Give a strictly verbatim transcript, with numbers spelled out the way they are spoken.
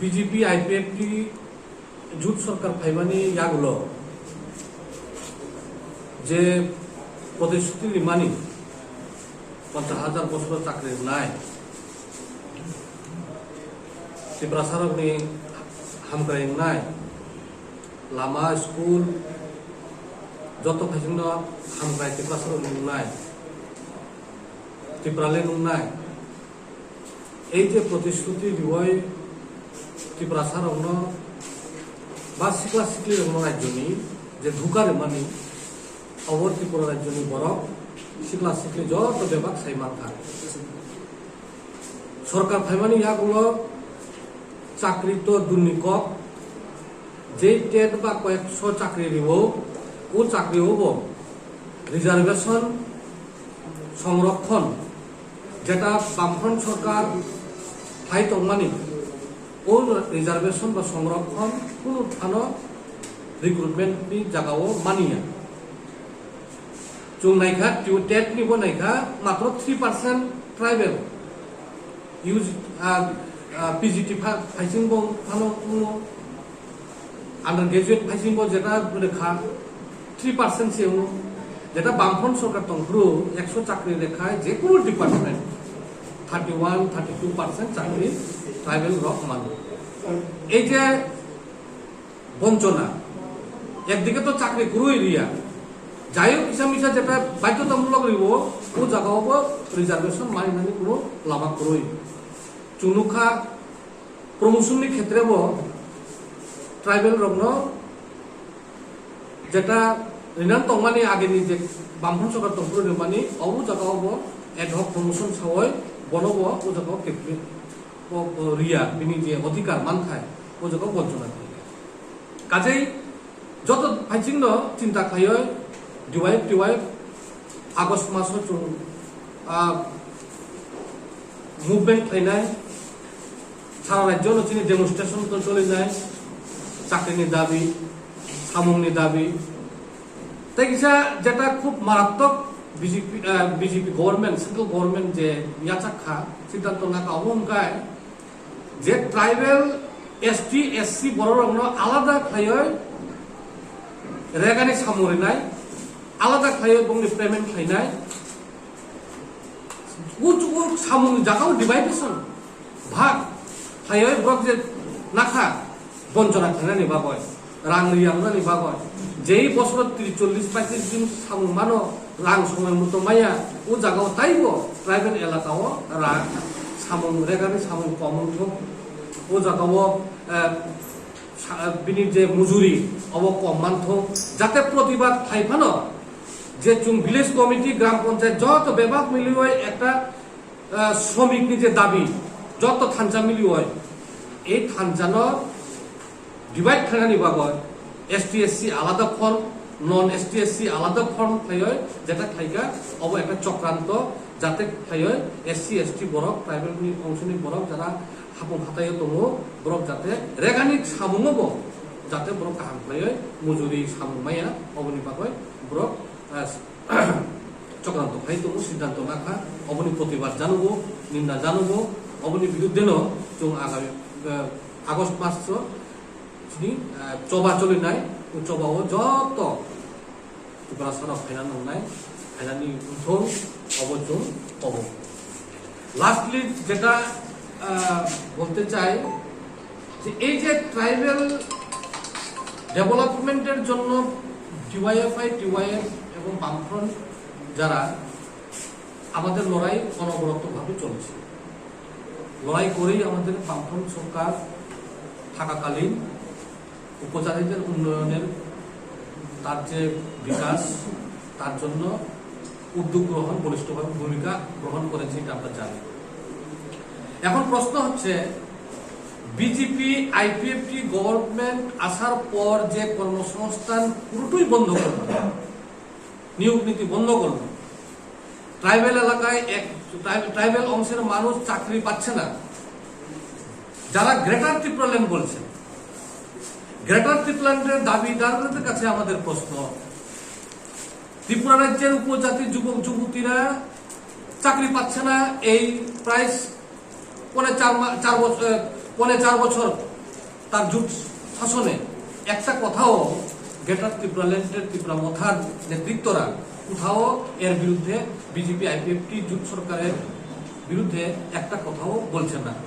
B J P I P F T jut sorkar phaimani yagulo je protishruti rimani ponchash hajar bosoro chakri rwnai, Tiprasarokni hamkrai wngnai, lama, school, joto phaisingno hamkrai Tiprasarokni wngnai, Tipraland wngnai. Ei je protishruti riwi Tiprasarokno ba sikla siklirokno rajyoni je dhuka rwmani, obo Tripura rajyoni borok sikla sikli joto bebak sai mankha. Sorkar phaimani yagulo chakri to durni kok, jei tet ba koyekso chakri riwo, o chakri obo reservation, songrokhon, jeta Bamfront sorkar phai tongmani, o reservation ba songrokhon kunu thano recruitment ni jagao maniya. Chwng naikha, tu-, tet ni bo naikha, matro three percent tribal. U G, ah, ah, P G T pha-, phaising bo phano wngno, undergraduate phaising bo jeta rwkha, three percent se wngno. Jeta Bamfront sorkar tongphuru ekso chakri rekha, je kunu department, thirty one, thirty two percent chakri tribal rok mano. Ei je bonchona, ekdike to chakri kwrwi riya, jai hok kisa misa jeta badhyotamulok riwo, o jagao bo reservation mainani kuno lama kwrwi. Chwng nukha, promotion ni khetre bo tribal rokno jeta rinan tongmani ageni je Bamfront sorkar tongphuru rimani, o jagao bo ad hoc promotion sawi bono bo o jagao kepri bo, bo riya, bini je odhikar manthai o jagao bonchona khaikha. Kajei joto phaisingno chinta khaiwi D Y F T Y F August maso chwng, ah, movement khlainai, sara rajyono chini demonstration to cholinai, chakrini dabi, samungni dabi. Tei kisa jeta khub maratwk B J P, ah, B J P government, central government je yachak kha, siddhanto naka obo hwnkhe, je tribal S T, S C bororokno alada khlaiwi regani samung rinai, alada khlaiwi bongni payment khlainai, o, o samung jagao dividation, bhag khlaiwi borok je nakha, bonchona khlainani bagwi, rang riyangnani bagwi, jei bosoro tris, chollish, paitris din samung mano, rang somoi moto maya, o jagao taibo tribal elakao rang samung regani samung kom wngthok, o jagao, eh, sa-, bini je mujuri obo kom manthok, jate protibad khlai phano je chwng village committee, gram panchayat joto bebak miliwi ekta ah, shramikni je dabi, joto thansa miliwi, ei thansano divide khlainani bagwi S T S C alada form, non S T S C alada form khlaiwi jeta khlaikha, obo ekta chokranto, jate khlaiwi S C S T borok, tribal ni ongsoni borok jara hapung hataio tongo, borok jate regani samungo bo jate borok kaham khlaiwi mujuri samung maya, oboni bagwi borok, ah, chokranto khai tongo, siddhanto nakha, oboni protibad janogo, ninda janogo, oboni biruddheno chwng agami, eh, August maso chini, eh, choba cholinai, o chobao joto Tiprasarok phaina nangnai, phainani wngthong, obo chwng kobo. Lastly, jeta, ah, bolte chai, যে এই যে ট্রাইবাল ডেভেলপমেন্টের জন্য DYFI, TYF এবং বামফ্রন্ট যারা, আমাদের লড়াই অনবরতভাবে চলছে। লড়াই করেই আমাদের বামফ্রন্ট সরকার থাকাকালীন উপজাতিদের উন্নয়নের তার যে বিকাশ, তার জন্য উদ্যোগ গ্রহণ, বলিষ্ঠভাবে ভূমিকা গ্রহণ করেছে, এটা আমরা জানি। এখন প্রশ্ন হচ্ছে, বিজেপি আইপিএফটি গভর্নমেন্ট আসার পর যে কর্মসংস্থান পুরোটাই বন্ধ করলো, নিয়োগ নীতি বন্ধ করলো, ট্রাইবাল এলাকায় এক ট্রাইব-, ট্রাইবাল অংশের মানুষ চাকরি পাচ্ছে না, যারা গ্রেটার ত্রিপুরাল্যান্ড বলছে, গ্রেটার ত্রিপুরাল্যান্ডের দাবিদারদের কাছে আমাদের প্রশ্ন, ত্রিপুরা রাজ্যের উপজাতি যুবক যুবতীরা চাকরি পাচ্ছে না, এই প্রায় পৌনে চার মা-, চার বছর, পৌনে চার বছর তার জোট শাসনে একটা কথাও গ্রেটার ত্রিপুরাল্যান্ডের ত্রিপুরা মথার নেতৃত্বরা কোথাও এর বিরুদ্ধে বিজেপি আইপিএফটি জোট সরকারের বিরুদ্ধে একটা কথাও বলছেন না।